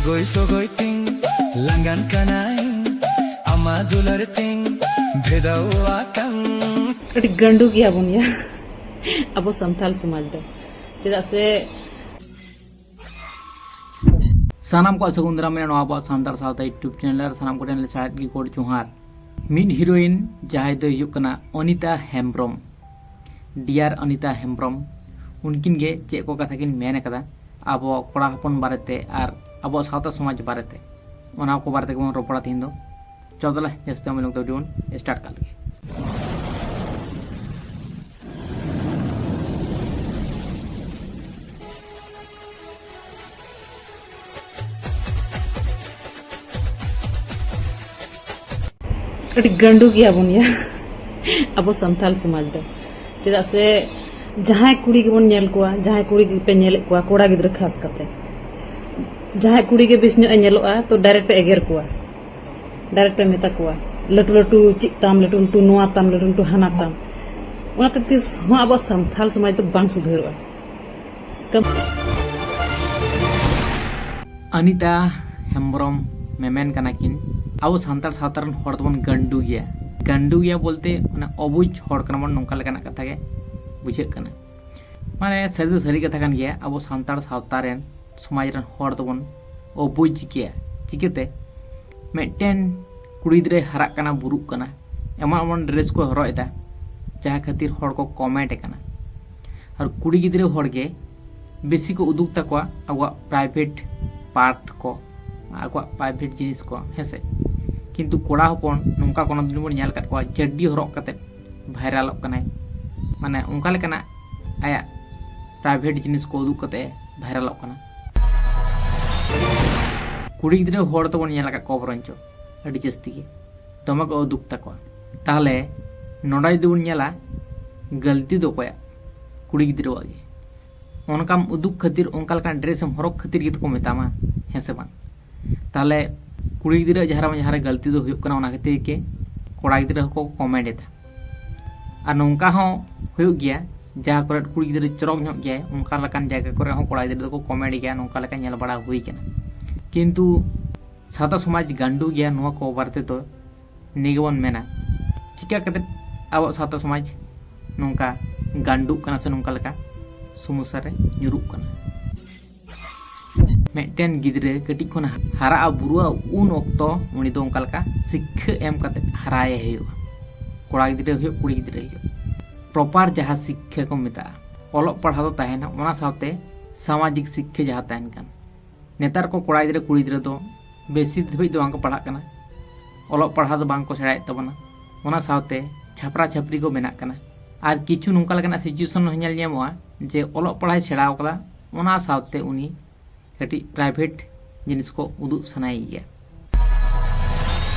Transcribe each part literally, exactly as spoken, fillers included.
ᱜᱚᱭ ᱥᱚᱜᱚᱭ ᱛᱤᱧ ᱞᱟᱸᱜᱟᱱ ᱠᱟᱱᱟᱭ, ᱟᱢᱟᱜ ᱫᱩᱞᱟᱹᱲ ᱛᱤᱧ ᱵᱷᱮᱫᱟᱣ ᱟᱠᱟᱱ᱾ ᱟᱹᱰᱤ ᱜᱟᱹᱰᱩ ᱜᱮᱭᱟ ᱵᱚᱱ ᱭᱟ ᱟᱵᱚ ᱥᱟᱱᱛᱟᱲ ᱥᱚᱢᱟᱡᱽ ᱫᱚ᱾ ᱪᱮᱫᱟᱜ ᱥᱮ ᱥᱟᱱᱟᱢ ᱠᱚᱣᱟᱜ ᱥᱟᱹᱜᱩᱱ ᱫᱟᱨᱟᱢ ᱢᱮᱱᱟᱜᱼᱟ ᱱᱚᱣᱟ ᱟᱵᱚᱣᱟᱜ ᱥᱟᱱᱛᱟᱲ ᱥᱟᱶᱛᱟ YouTube channel ᱨᱮ᱾ ᱥᱟᱱᱟᱢ ᱠᱚᱴᱷᱮᱱ ᱞᱮ ᱥᱟᱨᱦᱟᱣ ᱜᱮ ᱜᱚᱰ ᱡᱚᱦᱟᱨ᱾ ᱢᱤᱫ heroine ᱡᱟᱦᱟᱸᱭ ᱫᱚᱭ ᱦᱩᱭᱩᱜ ᱠᱟᱱᱟ ᱚᱱᱤᱛᱟ ᱦᱮᱢᱵᱨᱚᱢ, dear ᱚᱱᱤᱛᱟ ᱦᱮᱢᱵᱨᱚᱢ, ᱩᱱᱠᱤᱱ ᱜᱮ ᱪᱮᱫ ᱠᱚ ᱠᱟᱛᱷᱟ ᱠᱤᱱ ᱢᱮᱱ ᱟᱠᱟᱫᱟ ᱟᱵᱚ ᱠᱚᱲᱟ ᱦᱚᱯᱚᱱ ᱵᱟᱨᱮᱛᱮ ᱟᱨ ᱟᱵᱚᱣᱟᱜ ᱥᱟᱶᱛᱟ ᱥᱚᱢᱟᱡᱽ ᱵᱟᱨᱮᱛᱮ, ᱚᱱᱟ ᱠᱚ ᱵᱟᱨᱮ ᱛᱮᱜᱮ ᱵᱚᱱ ᱨᱚᱯᱚᱲᱟ ᱛᱮᱦᱮᱧ ᱫᱚ᱾ ᱪᱚ ᱛᱟᱦᱞᱮ ᱡᱟᱹᱥᱛᱤ ᱵᱟᱝ ᱵᱤᱞᱚᱢ ᱠᱟᱛᱮ video ᱵᱚᱱ start ᱠᱟᱜ ᱞᱮᱜᱮ᱾ ᱟᱹᱰᱤ ᱜᱟᱹᱰᱩ ᱜᱮᱭᱟ ᱵᱚᱱ ᱭᱟ ᱟᱵᱚ ᱥᱟᱱᱛᱟᱲ ᱥᱚᱢᱟᱡᱽ ᱫᱚ᱾ ᱪᱮᱫᱟᱜ ᱥᱮ ᱡᱟᱦᱟᱸᱭ ᱠᱩᱲᱤ ᱜᱮᱵᱚᱱ ᱧᱮᱞ ᱠᱚᱣᱟ, ᱡᱟᱦᱟᱸᱭ ᱠᱩᱲᱤ ᱜᱮᱯᱮ ᱧᱮᱞᱮᱫ ᱠᱚᱣᱟ, ᱠᱚᱲᱟ ᱜᱤᱫᱽᱨᱟᱹ ᱠᱷᱟᱥ ᱠᱟᱛᱮ, ᱡᱟᱦᱟᱸᱭ ᱠᱩᱲᱤ ᱜᱮ ᱵᱮᱥ ᱧᱚᱜ ᱮ ᱧᱮᱞᱚᱜᱼᱟ ᱛᱚ direct ᱯᱮ ᱮᱜᱮᱨ ᱠᱚᱣᱟ, direct ᱯᱮ ᱢᱮᱛᱟ ᱠᱚᱣᱟ ᱞᱟᱹᱴᱩ ᱞᱟᱹᱴᱩ ᱪᱮᱫ ᱛᱟᱢ, ᱞᱟᱹᱴᱩ ᱞᱟᱹᱴᱩ ᱱᱚᱣᱟ ᱛᱟᱢ, ᱞᱟᱹᱴᱩ ᱞᱟᱹᱴᱩ ᱦᱟᱱᱟ ᱛᱟᱢ᱾ ᱚᱱᱟᱛᱮ ᱛᱤᱥ ᱦᱚᱸ ᱟᱵᱚ ᱥᱟᱱᱛᱟᱲ ᱥᱚᱢᱟᱡᱽ ᱫᱚ ᱵᱟᱝ ᱥᱩᱫᱷᱟᱹᱨᱚᱜᱼᱟ᱾ ᱠᱟᱹᱢ- ᱚᱱᱤᱛᱟ ᱦᱮᱢᱵᱨᱚᱢ ᱢᱮᱢᱮᱱ ᱠᱟᱱᱟ ᱠᱤᱱ, ᱟᱵᱚ ᱥᱟᱱᱛᱟᱲ ᱥᱟᱶᱛᱟ ᱨᱮᱱ ᱦᱚᱲ ᱫᱚᱵᱚᱱ ᱜᱟᱹᱱᱰᱩ ᱜᱮᱭᱟ᱾ ᱜᱟᱹᱱᱰᱩ ᱜᱮᱭᱟ ᱵᱚᱞᱛᱮ ᱢᱟᱱᱮ ᱚᱵᱩᱡᱽ ᱦᱚᱲ ᱠᱟᱱᱟ ᱵᱚᱱ, ᱱᱚᱝᱠᱟ ᱞᱮᱠᱟᱱᱟᱜ ᱠᱟᱛᱷᱟ ᱜᱮ ᱵᱩᱡᱷᱟᱹᱜ ᱠᱟᱱᱟ᱾ ᱢᱟᱱᱮ ᱥᱟᱹᱨᱤ ᱫᱚ ᱥᱟᱹᱨᱤ ᱠᱟᱛᱷᱟ ᱠᱟᱱ ᱜᱮᱭᱟ, ᱟᱵᱚ ᱥᱟᱱᱛᱟᱲ ᱥᱟᱶᱛᱟ ᱨᱮᱱ ᱥᱚᱢᱟᱡᱽ ᱨᱮᱱ ᱦᱚᱲ ᱫᱚᱵᱚᱱ ᱚᱵᱩᱡᱽ ᱜᱮᱭᱟ᱾ ᱪᱤᱠᱟᱹᱛᱮ? ᱢᱤᱫᱴᱮᱱ ᱠᱩᱲᱤ ᱜᱤᱫᱽᱨᱟᱹᱭ ᱦᱟᱨᱟᱜ ᱠᱟᱱᱟ, ᱵᱩᱨᱩᱜ ᱠᱟᱱᱟ, ᱮᱢᱚᱱ ᱮᱢᱚᱱ dress ᱠᱚ ᱦᱚᱨᱚᱜ ᱮᱫᱟ ᱡᱟᱦᱟᱸ ᱠᱷᱟᱹᱛᱤᱨ ᱦᱚᱲ ᱠᱚ comment ᱮ ᱠᱟᱱᱟ᱾ ᱟᱨ ᱠᱩᱲᱤ ᱜᱤᱫᱽᱨᱟᱹ ᱦᱚᱲ ᱜᱮ ᱵᱮᱥᱤ ᱠᱚ ᱩᱫᱩᱜ ᱛᱟᱠᱚᱣᱟ ᱟᱠᱚᱣᱟᱜ private part ᱠᱚ, ᱟᱠᱚᱣᱟᱜ private ᱡᱤᱱᱤᱥ ᱠᱚ, ᱦᱮᱸᱥᱮ? ᱠᱤᱱᱛᱩ ᱠᱚᱲᱟ ᱦᱚᱯᱚᱱ ᱱᱚᱝᱠᱟ ᱠᱳᱱᱳ ᱫᱤᱱ ᱵᱚᱱ ᱧᱮᱞ ᱟᱠᱟᱫ ᱠᱚᱣᱟ ᱪᱟᱹᱰᱰᱤ ᱦᱚᱨᱚᱜ ᱠᱟᱛᱮ ᱵᱷᱟᱭᱨᱟᱞᱚᱜ ᱠᱟᱱᱟᱭ, ᱢᱟᱱᱮ ᱚᱱᱠᱟ ᱞᱮᱠᱟᱱᱟᱜ ᱟᱭᱟᱜ private ᱡᱤᱱᱤᱥ ᱠᱚ ᱩᱫᱩᱜ ᱠᱟᱛᱮ ᱵᱷᱟᱭᱨᱟᱞᱚᱜ ᱠᱟᱱᱟ᱾ ᱠᱩᱲᱤ ᱜᱤᱫᱽᱨᱟᱹ ᱦᱚᱲ ᱫᱚᱵᱚᱱ ᱧᱮᱞ ᱟᱠᱟᱫ ᱠᱚᱣᱟ ᱵᱚᱨᱚᱱᱪᱚ ᱟᱹᱰᱤ ᱡᱟᱹᱥᱛᱤ ᱜᱮ, ᱫᱚᱢᱮ ᱠᱚ ᱩᱫᱩᱜ ᱛᱟᱠᱚᱣᱟ᱾ ᱛᱟᱦᱚᱞᱮ ᱱᱚᱰᱮ ᱡᱩᱫᱤ ᱵᱚᱱ ᱧᱮᱞᱟ, ᱜᱟᱹᱞᱛᱤ ᱫᱚ ᱚᱠᱚᱭᱟᱜ? ᱠᱩᱲᱤ ᱜᱤᱫᱽᱨᱟᱹᱣᱟᱜ ᱜᱮ᱾ ᱚᱱᱠᱟᱢ ᱩᱫᱩᱜ ᱠᱷᱟᱹᱛᱤᱨ, ᱚᱱᱠᱟ ᱞᱮᱠᱟᱱ dress ᱮᱢ ᱦᱚᱨᱚᱜ ᱠᱷᱟᱹᱛᱤᱨ ᱜᱮᱛᱚ ᱠᱚ ᱢᱮᱛᱟᱢᱟ, ᱦᱮᱸ ᱥᱮ ᱵᱟᱝ? ᱛᱟᱦᱚᱞᱮ ᱠᱩᱲᱤ ᱜᱤᱫᱽᱨᱟᱹ ᱡᱟᱦᱟᱸ ᱨᱮ, ᱡᱟᱦᱟᱸ ᱨᱮ ᱜᱟᱹᱞᱛᱤ ᱫᱚ ᱦᱩᱭᱩᱜ ᱠᱟᱱᱟ, ᱚᱱᱟ ᱠᱷᱟᱹᱛᱤᱨ ᱜᱮ ᱠᱚᱲᱟ ᱜᱤᱫᱽᱨᱟᱹ ᱦᱚᱸᱠᱚ comment ᱮᱫᱟ᱾ ᱟᱨ ᱱᱚᱝᱠᱟ ᱦᱚᱸ ᱦᱩᱭᱩᱜ ᱜᱮᱭᱟ, ᱡᱟᱦᱟᱸ ᱠᱚᱨᱮ ᱠᱩᱲᱤ ᱜᱤᱫᱽᱨᱟᱹ ᱪᱚᱨᱚᱠ ᱧᱚᱜ ᱜᱮᱭᱟᱭ, ᱚᱱᱠᱟ ᱞᱮᱠᱟᱱ ᱡᱟᱭᱜᱟ ᱠᱚᱨᱮ ᱦᱚᱸ ᱠᱚᱲᱟ ᱜᱤᱫᱽᱨᱟᱹ ᱫᱚᱠᱚ comment ᱜᱮᱭᱟ, ᱱᱚᱝᱠᱟ ᱞᱮᱠᱟ ᱧᱮᱞ ᱵᱟᱲᱟ ᱦᱩᱭ ᱠᱟᱱᱟ᱾ ᱠᱤᱱᱛᱩ ᱥᱟᱶᱛᱟ ᱥᱚᱢᱟᱡᱽ ᱜᱟᱱᱰᱩ ᱜᱮᱭᱟ, ᱱᱚᱣᱟ ᱠᱚ ᱵᱟᱨᱮ ᱛᱮᱫᱚ ᱱᱤᱭᱟᱹ ᱜᱮᱵᱚᱱ ᱢᱮᱱᱟ, ᱪᱤᱠᱟ ᱠᱟᱛᱮ ᱟᱵᱚᱣᱟᱜ ᱥᱟᱶᱛᱟ ᱥᱚᱢᱟᱡᱽ ᱱᱚᱝᱠᱟ ᱜᱟᱱᱰᱩᱜ ᱠᱟᱱᱟ ᱥᱮ ᱱᱚᱝᱠᱟ ᱞᱮᱠᱟ ᱥᱚᱢᱚᱥᱥᱟ ᱨᱮ ᱧᱩᱨᱩᱜ ᱠᱟᱱᱟ᱾ ᱢᱤᱫᱴᱮᱱ ᱜᱤᱫᱽᱨᱟᱹ ᱠᱟᱹᱴᱤᱡ ᱠᱷᱚᱱ ᱦᱟᱨᱟᱜᱼᱟ, ᱵᱩᱨᱩᱜᱼᱟ, ᱩᱱ ᱚᱠᱛᱚ ᱩᱱᱤ ᱫᱚ ᱚᱱᱠᱟ ᱞᱮᱠᱟ ᱥᱤᱠᱠᱷᱟᱹ ᱮᱢ ᱠᱟᱛᱮ ᱦᱟᱨᱟᱭᱮ ᱦᱩᱭᱩᱜᱼᱟ᱾ ᱠᱚᱲᱟ ᱜᱤᱫᱽᱨᱟᱹ ᱦᱩᱭᱩᱜ, ᱠᱩᱲᱤ ᱜᱤᱫᱽᱨᱟᱹ ᱦᱩᱭᱩᱜ, ᱯᱨᱚᱯᱟᱨ ᱡᱟᱦᱟᱸ ᱥᱤᱠᱠᱷᱟᱹ ᱠᱚ ᱢᱮᱛᱟᱜᱼᱟ, ᱚᱞᱚᱜ ᱯᱟᱲᱦᱟᱣ ᱫᱚ ᱛᱟᱦᱮᱱᱟ, ᱚᱱᱟ ᱥᱟᱶᱛᱮ ᱥᱟᱢᱟᱡᱤᱠ ᱥᱤᱠᱠᱷᱟᱹ ᱡᱟᱦᱟᱸ ᱛᱟᱦᱮᱱ ᱠᱟᱱ᱾ ᱱᱮᱛᱟᱨ ᱠᱚ ᱠᱚᱲᱟ ᱜᱤᱫᱽᱨᱟᱹ ᱠᱩᱲᱤ ᱜᱤᱫᱽᱨᱟᱹ ᱫᱚ ᱵᱮᱥᱤ ᱫᱷᱟᱹᱵᱤᱡ ᱫᱚ ᱵᱟᱝ ᱠᱚ ᱯᱟᱲᱦᱟᱜ ᱠᱟᱱᱟ, ᱚᱞᱚᱜ ᱯᱟᱲᱦᱟᱣ ᱫᱚ ᱵᱟᱝ ᱠᱚ ᱥᱮᱬᱟᱭᱮᱫ ᱛᱟᱵᱚᱱᱟ, ᱚᱱᱟ ᱥᱟᱶᱛᱮ ᱪᱷᱟᱯᱨᱟ ᱪᱷᱟᱯᱨᱤ ᱠᱚ ᱵᱮᱱᱟᱜ ᱠᱟᱱᱟ᱾ ᱟᱨ ᱠᱤᱪᱷᱩ ᱱᱚᱝᱠᱟ ᱞᱮᱠᱟᱱᱟᱜ ᱥᱤᱪᱩᱭᱮᱥᱚᱱ ᱦᱚᱸ ᱧᱮᱞ ᱧᱟᱢᱚᱜᱼᱟ ᱡᱮ ᱚᱞᱚᱜ ᱯᱟᱲᱦᱟᱣ ᱥᱮᱬᱟ ᱟᱠᱟᱫᱟ, ᱚᱱᱟ ᱥᱟᱶᱛᱮ ᱩᱱᱤ ᱠᱟᱹᱴᱤᱡ ᱯᱨᱟᱭᱵᱷᱮᱴ ᱡᱤᱱᱤᱥ ᱠᱚ ᱩᱫᱩᱜ ᱥᱟᱱᱟᱭᱮ ᱜᱮᱭᱟ᱾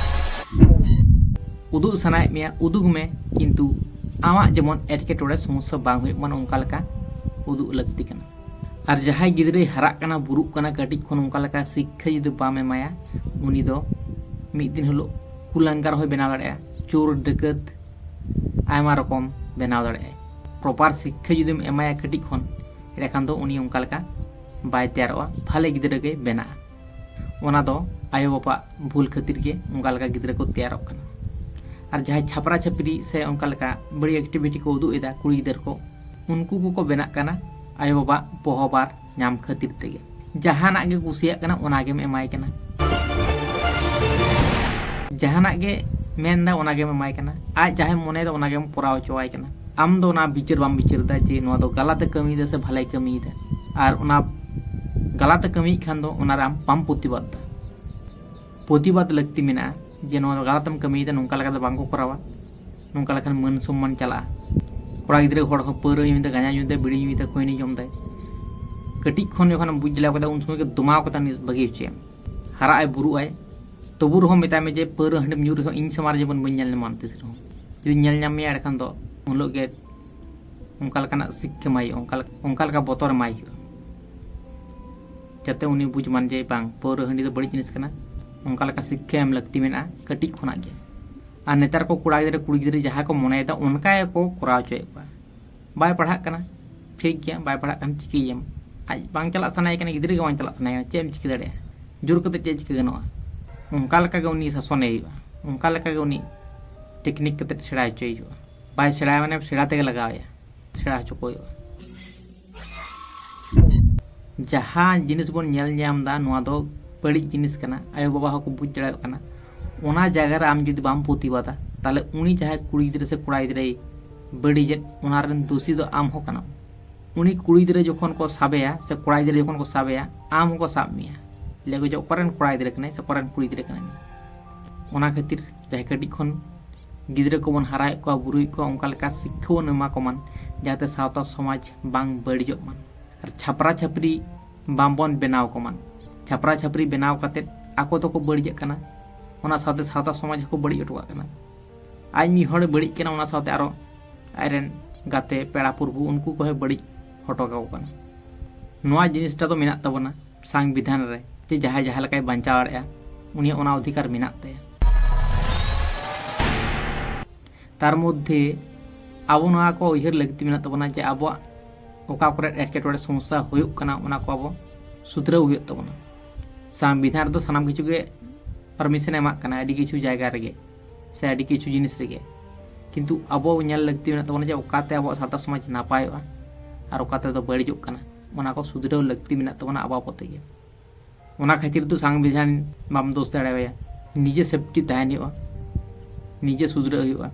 ᱩᱫᱩᱜ ᱥᱟᱱᱟᱭᱮᱫ ᱢᱮᱭᱟ, ᱩᱫᱩᱜᱽ ᱢᱮ, ᱠᱤᱱᱛᱩ ᱟᱢᱟᱜ ᱡᱮᱢᱚᱱ ᱮᱴᱠᱮᱴᱚᱬᱮ ᱥᱚᱢᱚᱥᱥᱟ ᱵᱟᱝ ᱦᱩᱭᱩᱜ ᱢᱟ, ᱚᱱᱠᱟ ᱞᱮᱠᱟ ᱩᱫᱩᱜ ᱞᱟᱹᱠᱛᱤ ᱠᱟᱱᱟ᱾ ᱟᱨ ᱡᱟᱦᱟᱸᱭ ᱜᱤᱫᱽᱨᱟᱹᱭ ᱦᱟᱨᱟᱜ ᱠᱟᱱᱟ, ᱵᱩᱨᱩᱜ ᱠᱟᱱᱟ, ᱠᱟᱹᱴᱤᱡ ᱠᱷᱚᱱ ᱚᱱᱠᱟ ᱞᱮᱠᱟ ᱥᱤᱠᱠᱷᱟ ᱡᱩᱫᱤ ᱵᱟᱢ ᱮᱢᱟᱭᱟ, ᱩᱱᱤ ᱫᱚ ᱢᱤᱫ ᱫᱤᱱ ᱦᱤᱞᱳᱜ ᱠᱩᱞᱟᱝᱜᱟᱨ ᱦᱚᱸᱭ ᱵᱮᱱᱟᱣ ᱫᱟᱲᱮᱭᱟᱜᱼᱟ, ᱪᱳᱨ, ᱰᱟᱹᱠᱟᱹᱛ, ᱟᱭᱢᱟ ᱨᱚᱠᱚᱢ ᱵᱮᱱᱟᱣ ᱫᱟᱲᱮᱭᱟᱜᱼᱟᱭ᱾ ᱯᱨᱚᱯᱟᱨ ᱥᱤᱠᱠᱷᱟ ᱡᱩᱫᱤᱢ ᱮᱢᱟᱭᱟ ᱠᱟᱹᱴᱤᱡ ᱠᱷᱚᱱ, ᱮᱸᱰᱮᱠᱷᱟᱱ ᱫᱚ ᱩᱱᱤ ᱚᱱᱠᱟ ᱞᱮᱠᱟ ᱵᱟᱭ ᱛᱮᱭᱟᱨᱚᱜᱼᱟ, ᱵᱷᱟᱞᱮ ᱜᱤᱫᱽᱨᱟᱹ ᱜᱮ ᱵᱮᱱᱟᱜᱼᱟ᱾ ᱚᱱᱟ ᱫᱚ ᱟᱭᱳᱼᱵᱟᱵᱟᱣᱟᱜ ᱵᱷᱩᱞ ᱠᱷᱟᱹᱛᱤᱨ ᱜᱮ ᱚᱱᱠᱟ ᱞᱮᱠᱟ ᱜᱤᱫᱽᱨᱟᱹ ᱠᱚ ᱛᱮᱭᱟᱨᱚᱜ ᱠᱟᱱᱟ᱾ ᱟᱨ ᱡᱟᱦᱟᱸᱭ ᱪᱷᱟᱯᱨᱟ ᱪᱷᱟᱹᱯᱨᱤ ᱥᱮ ᱚᱱᱠᱟ ᱞᱮᱠᱟ ᱵᱟᱹᱲᱤᱡ ᱮᱠᱴᱤᱵᱷᱤᱴᱤ ᱠᱚ ᱩᱫᱩᱜ ᱮᱫᱟ ᱠᱩᱲᱤ ᱜᱤᱫᱟᱹᱨ ᱠᱚ, ᱩᱱᱠᱩ ᱠᱚᱠᱚ ᱵᱮᱱᱟᱜ ᱠᱟᱱᱟ ᱟᱭᱳᱼᱵᱟᱵᱟᱣᱟᱜ ᱯᱚᱦᱚᱵᱟᱨ ᱧᱟᱢ ᱠᱷᱟᱹᱛᱤᱨ ᱛᱮᱜᱮ᱾ ᱡᱟᱦᱟᱱᱟᱜ ᱜᱮ ᱠᱩᱥᱤᱭᱟᱜ ᱠᱟᱱᱟ, ᱚᱱᱟ ᱜᱮᱢ ᱮᱢᱟᱭ ᱠᱟᱱᱟ᱾ ᱡᱟᱦᱟᱱᱟᱜ ᱜᱮ ᱢᱮᱱᱫᱟ, ᱚᱱᱟ ᱜᱮᱢ ᱮᱢᱟᱭ ᱠᱟᱱᱟ᱾ ᱟᱡ ᱡᱟᱦᱟᱸᱭ ᱢᱚᱱᱮᱭᱮᱫᱟ, ᱚᱱᱟ ᱜᱮᱢ ᱠᱚᱨᱟᱣ ᱦᱚᱪᱚᱣᱟᱭ ᱠᱟᱱᱟ᱾ ᱟᱢ ᱫᱚ ᱚᱱᱟ ᱵᱤᱪᱟᱹᱨ ᱵᱟᱢ ᱵᱤᱪᱟᱹᱨ ᱮᱫᱟ ᱡᱮ ᱱᱚᱣᱟ ᱫᱚ ᱜᱟᱞᱟᱛ ᱮ ᱠᱟᱹᱢᱤᱭᱮᱫᱟ ᱥᱮ ᱵᱷᱟᱞᱮᱭ ᱠᱟᱹᱢᱤᱭᱮᱫᱟ᱾ ᱟᱨ ᱚᱱᱟ ᱜᱟᱞᱟᱛ ᱮ ᱠᱟᱹᱢᱤᱭᱮᱫ ᱠᱷᱟᱱ ᱫᱚ ᱚᱱᱟ ᱨᱮ ᱟᱢ ᱵᱟᱢ ᱯᱨᱚᱛᱤᱵᱟᱫ ᱮᱫᱟ᱾ ᱯᱨᱚᱛᱤᱵᱟᱫ ᱞᱟᱹᱠᱛᱤ ᱢᱮᱱᱟᱜᱼᱟ ᱡᱮ ᱱᱚᱣᱟ ᱫᱚ ᱜᱟᱞᱟᱛ ᱮᱢ ᱠᱟᱹᱢᱤᱭᱮᱫᱟ, ᱱᱚᱝᱠᱟ ᱞᱮᱠᱟ ᱫᱚ ᱵᱟᱝ ᱠᱚ ᱠᱚᱨᱟᱣᱟ, ᱱᱚᱝᱠᱟ ᱞᱮᱠᱷᱟᱱ ᱢᱟᱹᱱ ᱥᱚᱢᱢᱟᱱ ᱪᱟᱞᱟᱜᱼᱟ᱾ ᱠᱚᱲᱟ ᱜᱤᱫᱽᱨᱟᱹ ᱦᱚᱲ ᱦᱚᱸ ᱯᱟᱹᱣᱨᱟᱹ ᱧᱩᱭᱮᱫᱟ, ᱜᱟᱸᱡᱟ ᱧᱩᱭᱮᱫᱟ, ᱵᱤᱲᱤ ᱧᱩᱭᱮᱫᱟ, ᱠᱷᱚᱭᱱᱤ ᱡᱚᱢ ᱫᱟᱭ᱾ ᱠᱟᱹᱴᱤᱡ ᱠᱷᱚᱱ ᱡᱚᱠᱷᱚᱱᱮᱢ ᱵᱩᱡᱽ ᱞᱮᱣ ᱠᱮᱫᱟ, ᱩᱱ ᱥᱚᱢᱚᱭ ᱜᱮ ᱫᱚᱢᱟᱣ ᱠᱟᱛᱮ ᱩᱱᱤ ᱵᱟᱹᱜᱤ ᱦᱚᱪᱚᱭᱮᱢ᱾ ᱦᱟᱨᱟᱜ ᱟᱭ, ᱵᱩᱨᱩᱜ ᱟᱭ, ᱛᱚᱵᱩ ᱨᱮᱦᱚᱸ ᱢᱮᱛᱟᱭ ᱢᱮ ᱡᱮ ᱯᱟᱹᱣᱨᱟᱹ ᱦᱟᱺᱰᱤᱢ ᱧᱩ ᱨᱮᱦᱚᱸ ᱤᱧ ᱥᱟᱢᱟᱝ ᱨᱮ ᱡᱮᱢᱚᱱ ᱵᱟᱹᱧ ᱧᱮᱞ ᱧᱟᱢᱟ ᱛᱤᱥ ᱨᱮᱦᱚᱸ᱾ ᱡᱩᱫᱤᱧ ᱧᱮᱞ ᱧᱟᱢ ᱢᱮᱭᱟ, ᱮᱸᱰᱮᱠᱷᱟᱱ ᱫᱚ ᱩᱱ ᱦᱤᱞᱳᱜ ᱜᱮ ᱚᱱᱠᱟ ᱞᱮᱠᱟᱱᱟᱜ ᱥᱤᱠᱠᱷᱟ ᱮᱢᱟᱭ ᱦᱩᱭᱩᱜᱼᱟ, ᱚᱱᱠᱟ ᱞᱮᱠᱟ, ᱚᱱᱠᱟ ᱞᱮᱠᱟ ᱵᱚᱛᱚᱨ ᱮᱢᱟᱭ ᱦᱩᱭᱩᱜᱼᱟ, ᱡᱟᱛᱮ ᱩᱱᱤ ᱵᱩᱡᱽ ᱢᱟᱱ ᱡᱮ ᱵᱟᱝ, ᱯᱟᱹᱣᱨᱟᱹ ᱦᱟᱺᱰᱤ ᱫᱚ ᱵᱟᱹᱲᱤᱡ ᱡᱤᱱᱤᱥ ᱠᱟᱱᱟ᱾ ᱚᱱᱠᱟ ᱞᱮᱠᱟ ᱥᱤᱠᱠᱷᱟ ᱮᱢ ᱞᱟᱹᱠᱛᱤ ᱢᱮᱱᱟᱜᱼᱟ ᱠᱟᱹᱴᱤᱡ ᱠᱷᱚᱱᱟᱜ ᱜᱮ᱾ ᱟᱨ ᱱᱮᱛᱟᱨ ᱠᱚ ᱠᱚᱲᱟ ᱜᱤᱫᱽᱨᱟᱹ ᱠᱩᱲᱤ ᱜᱤᱫᱽᱨᱟᱹ ᱡᱟᱦᱟᱸ ᱠᱚ ᱢᱚᱱᱮᱭᱮᱫᱟ, ᱚᱱᱠᱟ ᱜᱮᱠᱚ ᱠᱚᱨᱟᱣ ᱦᱚᱪᱚᱭᱮᱫ ᱠᱚᱣᱟ᱾ ᱵᱟᱭ ᱯᱟᱲᱦᱟᱜ ᱠᱟᱱᱟ, ᱴᱷᱤᱠ ᱜᱮᱭᱟ, ᱵᱟᱭ ᱯᱟᱲᱦᱟᱜ ᱠᱟᱱ ᱪᱤᱠᱟᱹᱭᱮᱢ? ᱟᱡ ᱵᱟᱝ ᱪᱟᱞᱟᱜ ᱥᱟᱱᱟᱭᱮ ᱠᱟᱱᱟ, ᱜᱤᱫᱽᱨᱟᱹ ᱜᱮ ᱵᱟᱝ ᱪᱟᱞᱟᱜ ᱥᱟᱱᱟᱭᱮ ᱠᱟᱱᱟ, ᱪᱮᱫ ᱮᱢ ᱪᱤᱠᱟᱹ ᱫᱟᱲᱮᱭᱟᱜᱼᱟ? ᱡᱳᱨ ᱠᱟᱛᱮ ᱪᱮᱫ ᱪᱤᱠᱟᱹ ᱜᱟᱱᱚᱜᱼᱟ? ᱚᱱᱠᱟ ᱞᱮᱠᱟ ᱜᱮ ᱩᱱᱤ ᱥᱟᱥᱚᱱᱮ ᱦᱩᱭᱩᱜᱼᱟ, ᱚᱱᱠᱟ ᱞᱮᱠᱟ ᱜᱮ ᱩᱱᱤ ᱴᱮᱠᱱᱤᱠ ᱠᱟᱛᱮ ᱥᱮᱬᱟ ᱦᱚᱪᱚᱭ ᱦᱩᱭᱩᱜᱼᱟ᱾ ᱵᱟᱭ ᱥᱮᱬᱟᱭᱟ ᱢᱟᱱᱮ ᱥᱮᱬᱟ ᱛᱮᱜᱮ ᱞᱟᱜᱟᱣ ᱮᱭᱟ, ᱥᱮᱬᱟ ᱦᱚᱪᱚ ᱠᱚ ᱦᱩᱭᱩᱜᱼᱟ᱾ ᱡᱟᱦᱟᱸ ᱡᱤᱱᱤᱥ ᱵᱚᱱ ᱧᱮᱞ ᱧᱟᱢ ᱮᱫᱟ, ᱱᱚᱣᱟ ᱫᱚ ᱵᱟᱹᱲᱤᱡ ᱡᱤᱱᱤᱥ ᱠᱟᱱᱟ, ᱟᱭᱳᱼᱵᱟᱵᱟ ᱦᱚᱸᱠᱚ ᱵᱩᱡᱽ ᱫᱟᱲᱮᱭᱟᱜ ᱠᱟᱱᱟ᱾ ᱚᱱᱟ ᱡᱟᱭᱜᱟ ᱨᱮ ᱟᱢ ᱡᱩᱫᱤ ᱵᱟᱢ ᱯᱨᱚᱛᱤᱵᱟᱫᱟ, ᱛᱟᱦᱚᱞᱮ ᱩᱱᱤ ᱡᱟᱦᱟᱸᱭ ᱠᱩᱲᱤ ᱜᱤᱫᱽᱨᱟᱹ ᱥᱮ ᱠᱚᱲᱟ ᱜᱤᱫᱽᱨᱟᱹᱭ ᱵᱟᱹᱲᱤᱡᱮᱫ, ᱚᱱᱟ ᱨᱮᱱ ᱫᱳᱥᱤ ᱫᱚ ᱟᱢ ᱦᱚᱸ ᱠᱟᱱᱟᱢ᱾ ᱩᱱᱤ ᱠᱩᱲᱤ ᱜᱤᱫᱽᱨᱟᱹ ᱡᱚᱠᱷᱚᱱ ᱠᱚ ᱥᱟᱵᱮᱭᱟ ᱥᱮ ᱠᱚᱲᱟ ᱜᱤᱫᱽᱨᱟᱹ ᱡᱚᱠᱷᱚᱱ ᱠᱚ ᱥᱟᱵᱮᱭᱟ, ᱟᱢ ᱦᱚᱸᱠᱚ ᱥᱟᱵ ᱢᱮᱭᱟ᱾ ᱞᱟᱹᱭ ᱠᱚ ᱡᱮ, "ᱚᱠᱟᱨᱮᱱ ᱠᱚᱲᱟ ᱜᱤᱫᱽᱨᱟᱹ ᱠᱟᱱᱟᱭ ᱥᱮ ᱚᱠᱟᱨᱮᱱ ᱠᱩᱲᱤ ᱜᱤᱫᱽᱨᱟᱹ ᱠᱟᱱᱟᱭ?" ᱚᱱᱟ ᱠᱷᱟᱹᱛᱤᱨ ᱡᱟᱦᱟᱸᱭ ᱠᱟᱹᱴᱤᱡ ᱠᱷᱚᱱ ᱜᱤᱫᱽᱨᱟᱹ ᱠᱚᱵᱚᱱ ᱦᱟᱨᱟᱭᱮᱫ ᱠᱚᱣᱟ, ᱵᱩᱨᱩᱭᱮᱫ ᱠᱚᱣᱟ, ᱚᱱᱠᱟ ᱞᱮᱠᱟ ᱥᱤᱠᱠᱷᱟ ᱵᱚᱱ ᱮᱢᱟ ᱠᱚᱢᱟ, ᱡᱟᱛᱮ ᱥᱟᱶᱛᱟ ᱥᱚᱢᱟᱡᱽ ᱵᱟᱝ ᱵᱟᱹᱲᱤᱡᱚᱜ ᱢᱟ᱾ ᱟᱨ ᱪᱷᱟᱯᱨᱟ ᱪᱷᱟᱯᱨᱤ ᱵᱟᱝᱵᱚᱱ ᱵᱮᱱᱟᱣ ᱠᱚᱢᱟ᱾ ᱪᱷᱟᱯᱨᱟ ᱪᱷᱟᱯᱨᱤ ᱵᱮᱱᱟᱣ ᱠᱟᱛᱮᱫ ᱟᱠᱚ ᱫᱚᱠᱚ ᱵᱟᱹᱲᱤᱡᱚᱜ ᱠᱟᱱᱟ, ᱚᱱᱟ ᱥᱟᱶᱛᱮ ᱥᱟᱶᱛᱟ ᱥᱚᱢᱟᱡᱽ ᱦᱚᱸᱠᱚ ᱵᱟᱹᱲᱤᱡ ᱦᱚᱴᱚ ᱠᱟᱜ ᱠᱟᱱᱟ᱾ ᱟᱡ ᱢᱤᱫ ᱦᱚᱲᱮ ᱵᱟᱹᱲᱤᱡ ᱠᱟᱱᱟ, ᱚᱱᱟ ᱥᱟᱶᱛᱮ ᱟᱨᱚ ᱟᱡᱨᱮᱱ ᱜᱟᱛᱮ, ᱯᱮᱲᱟ ᱯᱩᱨᱵᱷᱩ, ᱩᱱᱠᱩ ᱠᱚᱦᱚᱸ ᱵᱟᱹᱲᱤᱡ ᱦᱚᱴᱚ ᱠᱟᱠᱚ ᱠᱟᱱᱟ᱾ ᱱᱚᱣᱟ ᱡᱤᱱᱤᱥᱴᱟ ᱫᱚ ᱢᱮᱱᱟᱜ ᱛᱟᱵᱚᱱᱟ ᱥᱚᱝᱵᱤᱫᱷᱟᱱ ᱨᱮ, ᱡᱮ ᱡᱟᱦᱟᱸᱭ ᱡᱟᱦᱟᱸ ᱞᱮᱠᱟᱭ ᱵᱟᱧᱪᱟᱣ ᱫᱟᱲᱮᱭᱟᱜᱼᱟ, ᱩᱱᱤᱭᱟᱜ ᱚᱱᱟ ᱚᱫᱷᱤᱠᱟᱨ ᱢᱮᱱᱟᱜ ᱛᱟᱭᱟ᱾ ᱛᱟᱨ ᱢᱚᱫᱽᱫᱷᱮ ᱟᱵᱚ ᱱᱚᱣᱟ ᱠᱚ ᱩᱭᱦᱟᱹᱨ ᱞᱟᱹᱠᱛᱤ ᱢᱮᱱᱟᱜ ᱛᱟᱵᱚᱱᱟ ᱡᱮ ᱟᱵᱚᱣᱟᱜ ᱚᱠᱟ ᱠᱚᱨᱮ ᱮᱴᱠᱮᱴᱚᱬᱮ ᱥᱚᱢᱚᱥᱥᱟ ᱦᱩᱭᱩᱜ ᱠᱟᱱᱟ, ᱚᱱᱟ ᱠᱚ ᱟᱵᱚ ᱥᱩᱫᱷᱨᱟᱹᱣ ᱦᱩᱭᱩᱜ ᱛᱟᱵᱚᱱᱟ᱾ ᱥᱚᱝᱵᱤᱫᱷᱟᱱ ᱨᱮᱫᱚ ᱥᱟᱱᱟᱢ ᱠᱤᱪᱷᱩ ᱜᱮ ᱯᱟᱨᱢᱤᱥᱚᱱ ᱮ ᱮᱢᱟᱜ ᱠᱟᱱᱟ, ᱟᱹᱰᱤ ᱠᱤᱪᱷᱩ ᱡᱟᱭᱜᱟ ᱨᱮᱜᱮ ᱥᱮ ᱟᱹᱰᱤ ᱠᱤᱪᱷᱩ ᱡᱤᱱᱤᱥ ᱨᱮᱜᱮ᱾ ᱠᱤᱱᱛᱩ ᱟᱵᱚ ᱧᱮᱞ ᱞᱟᱹᱠᱛᱤ ᱢᱮᱱᱟᱜ ᱛᱟᱵᱚᱱᱟ ᱡᱮ ᱚᱠᱟᱛᱮ ᱟᱵᱚᱣᱟᱜ ᱥᱟᱶᱛᱟ ᱥᱚᱢᱟᱡᱽ ᱱᱟᱯᱟᱭᱚᱜᱼᱟ ᱟᱨ ᱚᱠᱟ ᱛᱮᱫᱚ ᱵᱟᱹᱲᱤᱡᱚᱜ ᱠᱟᱱᱟ, ᱚᱱᱟ ᱠᱚ ᱥᱩᱫᱷᱨᱟᱹᱣ ᱞᱟᱹᱠᱛᱤ ᱢᱮᱱᱟᱜ ᱛᱟᱵᱚᱱᱟ ᱟᱵᱚ ᱟᱵᱚ ᱛᱮᱜᱮ᱾ ᱚᱱᱟ ᱠᱷᱟᱹᱛᱤᱨ ᱫᱚ ᱥᱚᱝᱵᱤᱫᱷᱟᱱ ᱵᱟᱢ ᱫᱳᱥ ᱫᱟᱲᱮᱣᱟᱭᱟ, ᱱᱤᱡᱮ ᱥᱮᱯᱴᱤ ᱛᱟᱦᱮᱱ ᱦᱩᱭᱩᱜᱼᱟ, ᱱᱤᱡᱮ ᱥᱩᱫᱷᱨᱟᱹᱜ ᱦᱩᱭᱩᱜᱼᱟ᱾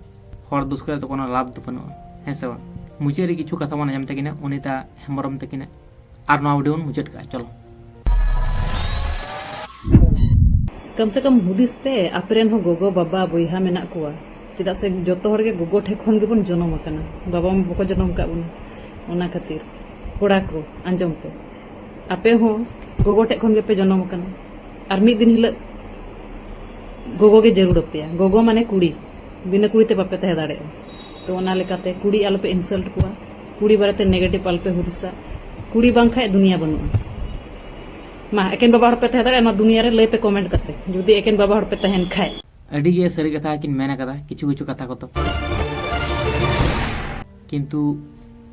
ᱦᱚᱲ ᱫᱳᱥ ᱠᱟᱛᱮ ᱫᱚ ᱠᱳᱱᱳ ᱞᱟᱵᱷ ᱫᱚ ᱵᱟᱹᱱᱩᱜᱼᱟ, ᱦᱮᱸ ᱥᱮ ᱵᱟᱝ? ᱢᱩᱪᱟᱹᱫ ᱨᱮ ᱠᱤᱪᱷᱩ ᱠᱟᱛᱷᱟ ᱵᱚᱱ ᱟᱸᱡᱚᱢ ᱛᱟᱹᱠᱤᱱᱟ ᱚᱱᱤᱛᱟ ᱦᱮᱢᱵᱨᱚᱢ ᱛᱟᱹᱠᱤᱱᱟᱜ, ᱟᱨ ᱱᱚᱣᱟ ᱵᱷᱤᱰᱤᱭᱳ ᱵᱚᱱ ᱢᱩᱪᱟᱹᱫ ᱠᱟᱜᱼᱟ᱾ ᱪᱚᱞᱚ᱾ ᱠᱚᱢ ᱥᱮ ᱠᱚᱢ ᱦᱩᱫᱤᱥ ᱯᱮ, ᱟᱯᱮ ᱨᱮᱱ ᱦᱚᱸ ᱜᱚᱜᱚ, ᱵᱟᱵᱟ, ᱵᱚᱭᱦᱟ ᱢᱮᱱᱟᱜ ᱠᱚᱣᱟ᱾ ᱪᱮᱫᱟᱜ ᱥᱮ ᱡᱚᱛᱚ ᱦᱚᱲ ᱜᱮ ᱜᱚᱜᱚ ᱴᱷᱮᱱ ᱠᱷᱚᱱ ᱜᱮᱵᱚᱱ ᱡᱚᱱᱚᱢ ᱟᱠᱟᱱᱟ, ᱵᱟᱵᱟ ᱢᱟ ᱵᱟᱠᱚ ᱡᱚᱱᱚᱢ ᱟᱠᱟᱫ ᱵᱚᱱᱟ᱾ ᱚᱱᱟ ᱠᱷᱟᱹᱛᱤᱨ ᱠᱚᱲᱟ ᱠᱚ, ᱟᱸᱡᱚᱢ ᱯᱮ, ᱟᱯᱮ ᱦᱚᱸ ᱜᱚᱜᱚ ᱴᱷᱮᱱ ᱠᱷᱚᱱ ᱜᱮᱯᱮ ᱡᱚᱱᱚᱢ ᱟᱠᱟᱱᱟ᱾ ᱟᱨ ᱢᱤᱫ ᱫᱤᱱ ᱦᱤᱞᱳᱜ ᱜᱚᱜᱚ ᱜᱮ ᱡᱟᱹᱨᱩᱲ ᱟᱯᱮᱭᱟ᱾ ᱜᱚᱜᱚ ᱢᱟᱱᱮ ᱠᱩᱲᱤ, ᱵᱤᱱᱟᱹ ᱠᱩᱲᱤ ᱛᱮ ᱵᱟᱯᱮ ᱛᱟᱦᱮᱸ ᱫᱟᱲᱮᱭᱟᱜᱼᱟ᱾ ᱛᱚ ᱚᱱᱟ ᱞᱮᱠᱟᱛᱮ ᱠᱩᱲᱤ ᱟᱞᱚᱯᱮ ᱤᱱᱥᱟᱞᱴ ᱠᱚᱣᱟ, ᱠᱩᱲᱤ ᱵᱟᱨᱮᱛᱮ ᱱᱮᱜᱮᱴᱤᱵᱷ ᱟᱞᱚᱯᱮ ᱦᱩᱫᱤᱥᱟ᱾ ᱠᱩᱲᱤ ᱵᱟᱝᱠᱷᱟᱡ ᱫᱩᱱᱤᱭᱟᱹ ᱵᱟᱹᱱᱩᱜᱼᱟ᱾ ᱢᱟ, ᱮᱠᱮᱱ ᱵᱟᱵᱟ ᱦᱚᱲ ᱯᱮ ᱛᱟᱦᱮᱸ ᱫᱟᱲᱮᱭᱟᱜᱼᱟ, ᱱᱚᱣᱟ ᱫᱩᱱᱤᱭᱟᱹ ᱨᱮ ᱞᱟᱹᱭ ᱯᱮ ᱠᱚᱢᱮᱱᱴ ᱠᱟᱛᱮ, ᱡᱩᱫᱤ ᱮᱠᱮᱱ ᱵᱟᱵᱟ ᱦᱚᱲ ᱯᱮ ᱛᱟᱦᱮᱱ ᱠᱷᱟᱡ᱾ ᱟᱹᱰᱤ ᱜᱮ ᱥᱟᱹᱨᱤ ᱠᱟᱛᱷᱟ ᱠᱤᱱ ᱢᱮᱱ ᱟᱠᱟᱫᱟ ᱠᱤᱪᱷᱩ ᱠᱤᱪᱷᱩ ᱠᱟᱛᱷᱟ ᱠᱚᱫᱚ, ᱠᱤᱱᱛᱩ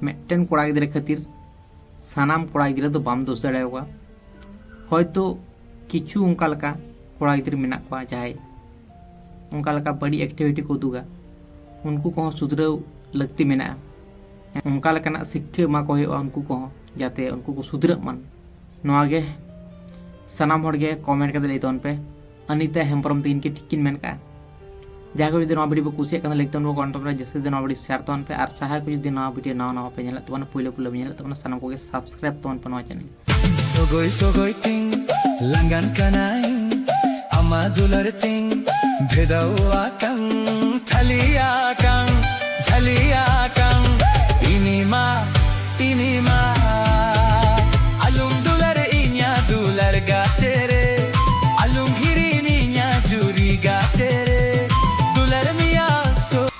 ᱢᱤᱫᱴᱮᱱ ᱠᱚᱲᱟ ᱜᱤᱫᱽᱨᱟᱹ ᱠᱷᱟᱹᱛᱤᱨ ᱥᱟᱱᱟᱢ ᱠᱚᱲᱟ ᱜᱤᱫᱽᱨᱟᱹ ᱫᱚ ᱵᱟᱢ ᱫᱳᱥ ᱫᱟᱲᱮᱭᱟᱠᱚᱣᱟ᱾ ᱦᱚᱭᱛᱳ ᱠᱤᱪᱷᱩ ᱚᱱᱠᱟ ᱞᱮᱠᱟ ᱠᱚᱲᱟ ᱜᱤᱫᱽᱨᱟᱹ ᱢᱮᱱᱟᱜ ᱠᱚᱣᱟ, ᱡᱟᱦᱟᱸᱭ ᱚᱱᱠᱟ ᱞᱮᱠᱟ ᱵᱟᱹᱲᱤᱡ ᱮᱠᱴᱤᱵᱷᱤᱴᱤ ᱠᱚ ᱩᱫᱩᱜᱟ, ᱩᱱᱠᱩ ᱠᱚᱦᱚᱸ ᱥᱩᱫᱷᱨᱟᱹᱣ ᱞᱟᱹᱠᱛᱤ ᱢᱮᱱᱟᱜᱼᱟ᱾ ᱚᱱᱠᱟ ᱞᱮᱠᱟᱱᱟᱜ ᱥᱤᱠᱠᱷᱟᱹ ᱮᱢᱟ ᱠᱚ ᱦᱩᱭᱩᱜᱼᱟ ᱩᱱᱠᱩ ᱠᱚᱦᱚᱸ, ᱡᱟᱛᱮ ᱩᱱᱠᱩ ᱠᱚ ᱥᱩᱫᱷᱨᱟᱹᱜ ᱢᱟᱱ᱾ ᱱᱚᱣᱟ ᱜᱮ ᱥᱟᱱᱟᱢ ᱦᱚᱲ ᱜᱮ ᱠᱚᱢᱮᱱᱴ ᱠᱟᱛᱮ ᱞᱟᱹᱭ ᱛᱟᱵᱚᱱ ᱯᱮ, ᱚᱱᱤᱛᱟ ᱦᱮᱢᱵᱨᱚᱢ ᱛᱟᱹᱠᱤᱱ ᱠᱤ ᱴᱷᱤᱠ ᱠᱤᱱ ᱢᱮᱱ ᱠᱟᱜᱼᱟ? ᱡᱟᱦᱟᱸᱭ ᱠᱚ ᱡᱩᱫᱤ ᱱᱚᱣᱟ ᱵᱷᱤᱰᱤᱭᱳ ᱯᱮ ᱠᱩᱥᱤᱭᱟᱜ ᱠᱷᱟᱱ, ᱞᱟᱭᱤᱠ ᱛᱟᱵᱚᱱ ᱯᱮ, ᱠᱚᱢᱮᱱᱴ ᱛᱟᱵᱚᱱ ᱯᱮ, ᱡᱟᱹᱥᱛᱤ ᱡᱟᱹᱥᱛᱤ ᱱᱚᱣᱟ ᱵᱷᱤᱰᱤᱭᱳ ᱥᱮᱭᱟᱨ ᱛᱟᱵᱚᱱ ᱯᱮ, ᱟᱨ ᱡᱟᱦᱟᱸᱭ ᱠᱚ ᱡᱩᱫᱤ ᱱᱚᱣᱟ ᱵᱷᱤᱰᱤᱭᱳ ᱱᱟᱣᱟ ᱱᱟᱣᱟ ᱯᱮ ᱧᱮᱞᱮᱫ ᱛᱟᱵᱚᱱᱟ, ᱯᱳᱭᱞᱳ ᱯᱳᱭᱞᱳ ᱯᱮ ᱧᱮᱞᱮᱫ ᱛᱟᱵᱚᱱᱟ, ᱥᱟᱱᱟᱢ ᱠᱚᱜᱮ ᱥᱟᱵᱥᱠᱨᱟᱭᱤᱵ ᱛᱟᱵᱚᱱ ᱯᱮ ᱱᱚᱣᱟ ᱪᱮᱱᱮᱞ᱾ ᱥᱚᱜᱚᱭ ᱥᱚᱜᱚᱭ ᱛᱤᱧ ᱞᱟᱸᱜᱟᱱ ᱠᱟᱱᱟᱭ, ᱟᱢᱟ ᱫᱩᱞᱟᱹᱲ ᱛᱤᱧ ᱵᱷᱮᱫᱟᱣ ᱟᱠᱟᱱ, ᱡᱷᱟᱹᱞᱤ ᱟᱠᱟᱱ, ᱡᱷᱟᱹᱞᱤ ᱟᱠᱟᱱ, ᱤᱧᱤᱢᱟ, ᱤᱧᱤᱢᱟ᱾ ᱟᱞᱚᱢ ᱫᱩᱞᱟᱹᱲ ᱤᱧᱟ ᱫᱩᱞᱟᱹᱲ ᱜᱟᱛᱮ ᱨᱮ, ᱟᱞᱚᱢ ᱦᱤᱨᱤᱧᱤᱧᱟ ᱡᱩᱨᱤ ᱜᱟᱛᱮ ᱨᱮ, ᱫᱩᱞᱟᱹᱲ ᱢᱮᱭᱟ ᱥᱚ-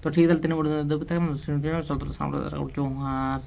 ᱛᱚ ᱴᱷᱤᱠ ᱜᱮᱭᱟ, ᱛᱟᱦᱞᱮ ᱛᱤᱱᱟᱹᱜ ᱵᱚᱲ ᱫᱚ ᱛᱟᱦᱮᱸ ᱠᱟᱱᱟ, ᱥᱚᱫᱚᱨ ᱥᱟᱢᱲᱟᱣ ᱡᱚᱦᱟᱨ᱾